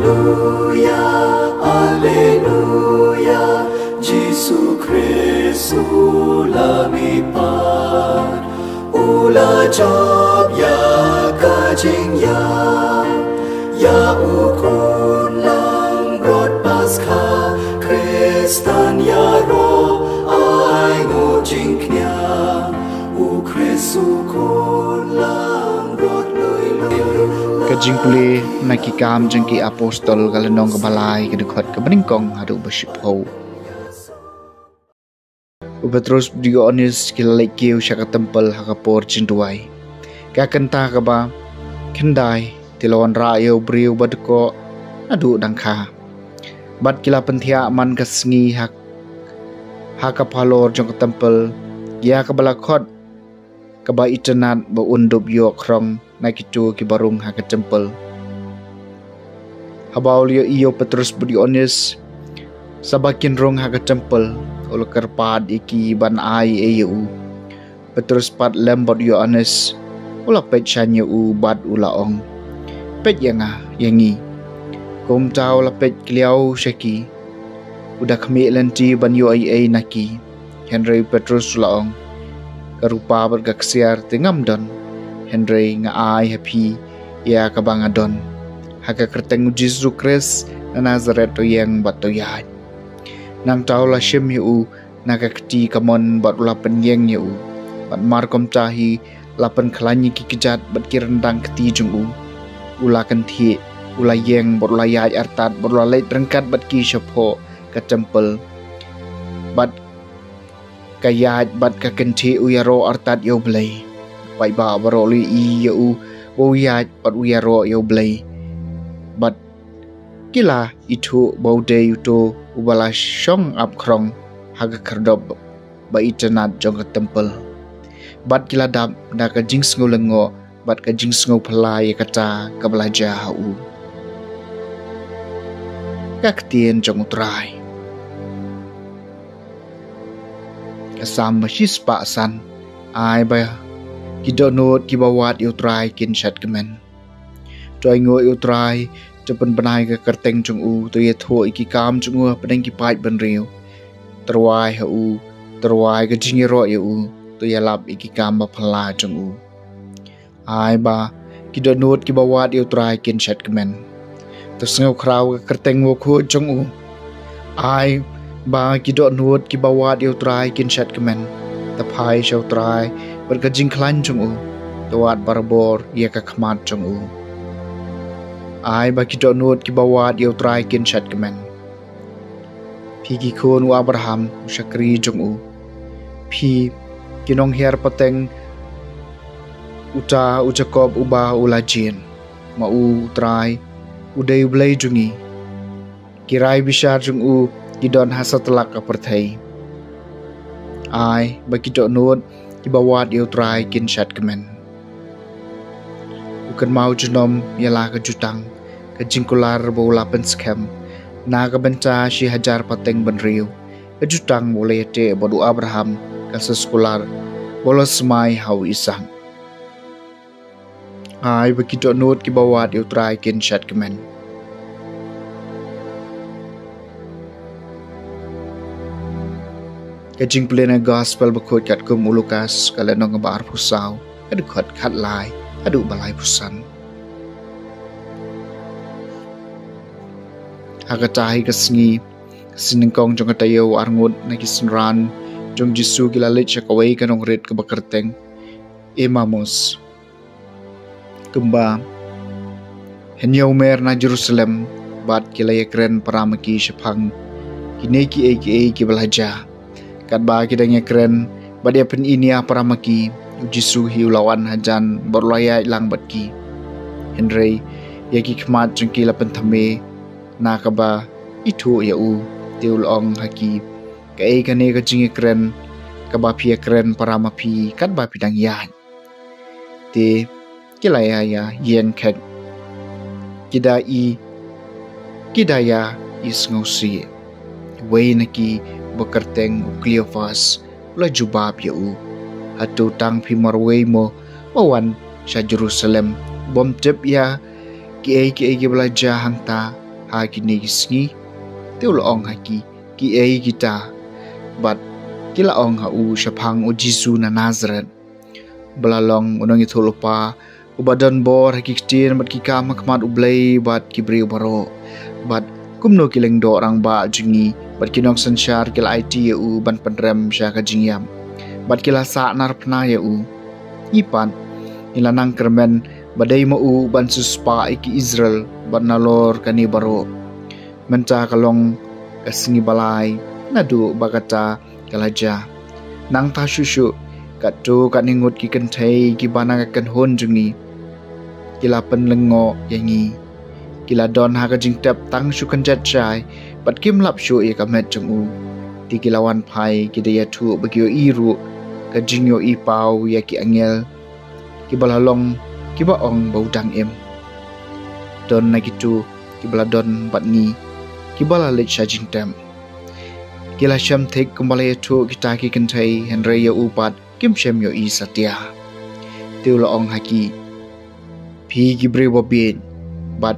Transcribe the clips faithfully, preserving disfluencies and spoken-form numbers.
Alleluia, Alleluia, Jisu Khrist u la mihpat, u la jop ïa ka jingïap, ïa u khun langbrot Paskha, Khristan ïaroh ai nguh jingkñia, u Khrist u khun langbrot lui lui. Ka jingpule na Ki Kam jong ki Apostol, ka lynnong kaba lai, ka dkhot kaba nyngkong haduh ba shiphew. U Petrus bad u Ïoannis ki la leit kiew sha ka templ ha ka por jingduwai. Ka kynta kaba khyndai, te la wanrah ïa u briew ba dkoh naduh dang kha. Bad ki la pynthiah man ka sngi ha, ha ka phalor jong ka templ, ïa kaba la khot kaba itynnad ba un dup ïoh khrong na kito kiba rung ha ka templ. Haba u la ïohi ïa u Petrus bad u Ïoannis, sa ba kin rung ha ka templ, u la kyrpad ïa ki ban ai ei ïa u. Petrus pat lem bad u Ïoannis, u la peit shane ïa u bad u la ong, "Peit ïa nga, ïa ngi." Kumta u la peit khlem sha ki, u da khmih lynti ban ïoh ei ei na ki. Hynrei u Petrus u la ong, "Ka rupa bad ka ksiar te ngam don, hynrei nga ai ha phi ïa kaba nga don. Ha ka kyrteng u Jisu Khrist na Nasaret, to ïeng bad to ïaid." Nangta u la shim ïa u na ka kti kamon bad u la pynïeng ïa u. Bad markumta hi la pynkhlaiñ ïa ki kjat bad ki ryndang kti jong u. U la kynthieh, u la ïeng bad u la ïaid artat bad u la leit ryngkat bad ki shapoh ka templ. Bad ka ïaid bad ka kynthieh u ïaroh artat ïa U Blei. Paidbah baroh u la ïohi ïa u ba u ïaid bad u ïaroh ïa U Blei. Bad ki la ithuh ba u dei uto uba la shong ap khrong ha ka khyrdop ba itynnad jong ka templ. Bad ki la dap da ka jingsngew lyngngoh bad ka jingsngew phylla ïa kata kaba la jia ha u. Ka ktien jong U Trai. Ka Salm ba shispah san. Ai ba ki dohnud kiba wad ïa U Trai kin shad kmen. To ainguh ïa U Trai, to pynbna ïa ka kyrteng jong u, to ïathuh ïa ki kam jong u hapdeng ki paid bynriew. To rwai ha u, to rwai ka jingïaroh ïa u, to ïalap ïa ki kam ba phylla jong u. Ai ba ki dohnud kiba wad ïa U Trai kin shad kmen. To sngew khraw ka kyrteng bakhuid jong u. Ai ba ki dohnud kiba wad ïa U Trai kin shad kmen. To phai sha U Trai bad ka jingkhlaiñ jong u. To wad barabor ïa ka khmat jong u. Ai ba ki dohnud kiba wad ïa U Trai kin shad kmen. Phi ki khun u Abraham, u shakri jong u. Phi ki nonghiar pateng uta u Jakob uba u la jied. Ma u U Trai u dei U Blei jong ngi. Ki rai bishar jong u ki don ha satlak ka pyrthei. Ai ba ki dohnud kiba wad ïa U Trai kin shad kmen. U kynmaw junom ïa la ka jutang, ka jingkular ba u la pynskhem na ka bynta shi hajar pateng bynriew, ka jutang ba u la ïateh bad u Abraham, ka soskular ba u la smai ha u Isak. Ai ba ki dohnud kiba wad ïa U Trai kin shad kmen. Ka jingpule na ka gospel bakhuid katkum u Lukas, ka lynnong ba arphew saw, ka dkhot khatlai haduh ba laiphew san. Ha kata hi ka sngi, ka sngi nyngkong jong ka taïew, arngut na ki synran jong u Jisu ki la leit sha kawei ka nongrit kaba kyrteng Emmaus, kumba hynñiew mer na Jerusalem, bad ki la ïakren para ma ki shaphang kine kiei kiei kiba la jia. Katba ki dang ïakren bad ïapyni nia para ma ki, u Jisu hi u la wan hajan bad u la ïaid lang bad ki. Hynrei ïa ki khmat jong ki la pynthymmai na kaba ithuh ïa u, te u la ong ha ki, "Kaei kane ka jingïakren kaba phi ïakren para ma phi katba phi dang ïaid?" Te ki la ïa ïeng khet, ki da i, ki da ïa i sngewsih. Wei na ki ba kyrteng u Kleopas u la jubab ïa u, "Hato tang phi marwei mo ba wan sha Jerusalem bym tip ïa kiei kiei kiba la jia hangta?" ha kine ki sngi? Te u la ong ha ki, Kiei kita? Bad ki la ong ha u, Shaphang u Jisu na Nasareth, ba la long u nongïathuhlypa, uba don bor ha ki ktien bad ki kam ha khmat U Blei bad ki briew baroh. Bad kumno ki lyngdoh rangbah jong ngi bad ki nongsynshar ki la aiti ïa u ban pynrem sha ka jingïap, bad ki la sah narphna ïa u. Ngi pat ngi la nang kyrmen ba dei ma u ban siewspah ïa ki Israel bad nalor kane baroh. Mynta ka long ka sngi ba lai naduh ba kata ka la jia. Nangta shuh shuh, katto katne ngut ki kynthei kiba na ka kynhun jong ngi ki la pynlyngngoh ïa ngi. Ki la don ha ka jingtep tang shu kynjat shai, bad kim lap shuh ïa ka met jong u. Te ki la wan phai, ki da ïathuh ba ki ïohi ruh ka jingïohi paw ïa ki angel kiba la long, kiba ong ba u dang im. Don na kito kiba la don bad ngi kiba la leit sha jingtep. Ki la shem thik kumba la ïathuh kita ki kynthei, hynrei ïa u pat kim shym ïohi satia. Te u la ong ha ki, Phi ki briew babieit bad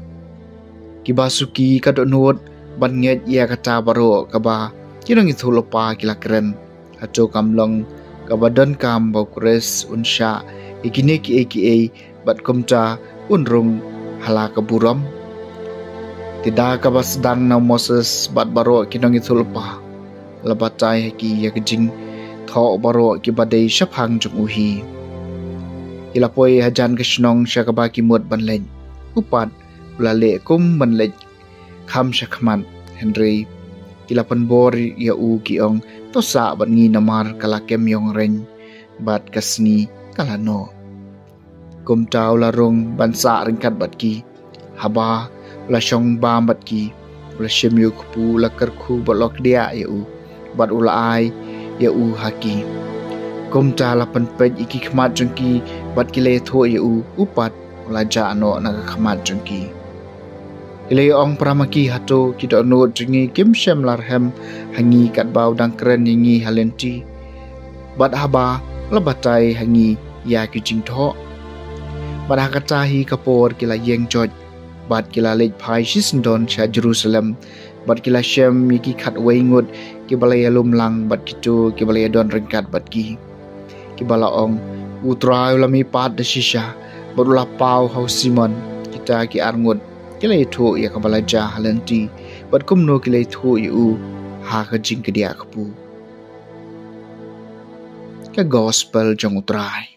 kiba suki ka dohnud ban ngeit ïa kata baroh kaba ki nongïathuhlypa ki la kren. Hato kam long kaba donkam ba u Khrist un shah ïa kine kiei kiei bad kumta un rung ha la ka burom? Te da kaba sdang na u Moses bad baroh ki nongïathuhlypa, la batai ha ki ïa ki jingthoh baroh kiba dei shaphang jong u hi. Ki la poi hajan ka shnong sha kaba ki mut ban leit. U pat u la leh kum ban leit kham sha khmat, hynrei ki la pynbor ïa u, ki ong, To sah bad ngi, namar ka la kem ïong reng bad ka sngi ka la noh. Kumta u la rung ban sah ryngkat bad ki. Haba u la shong bam bad ki, u la shim ïa u kpu, u la kyrkhu bad u la kdiah ïa u, bad u la ai ïa u ha ki. Kumta la pynpeit ïa ki khmat jong ki bad ki la ïathuh ïa u. U pat u la jah noh na ka khmat jong ki. Ki la ïa ong para ma ki, Hato ki dohnud jong ngi kim shym la rhem ha ngi katba u dang kren ïa ngi ha lynti bad haba la batai ha ngi ïa ki jingthoh? Bad ha kata hi ka por ki la ïeng joit bad ki la leit phai shisyndon sha Jerusalem, bad ki la shem ïa ki khatwei ngut kiba la ïalum lang bad kito kiba la ïadon ryngkat bad ki, kiba la ong, U Trai u la mihpat da shisha bad u la paw ha u Simon. Kita ki ar ngut ki la ïathuh ïa kaba la jia ha lynti bad kumno ki la ïathuh ïa u ha ka jingkdiah kpu. Ka Gospel jong U Trai.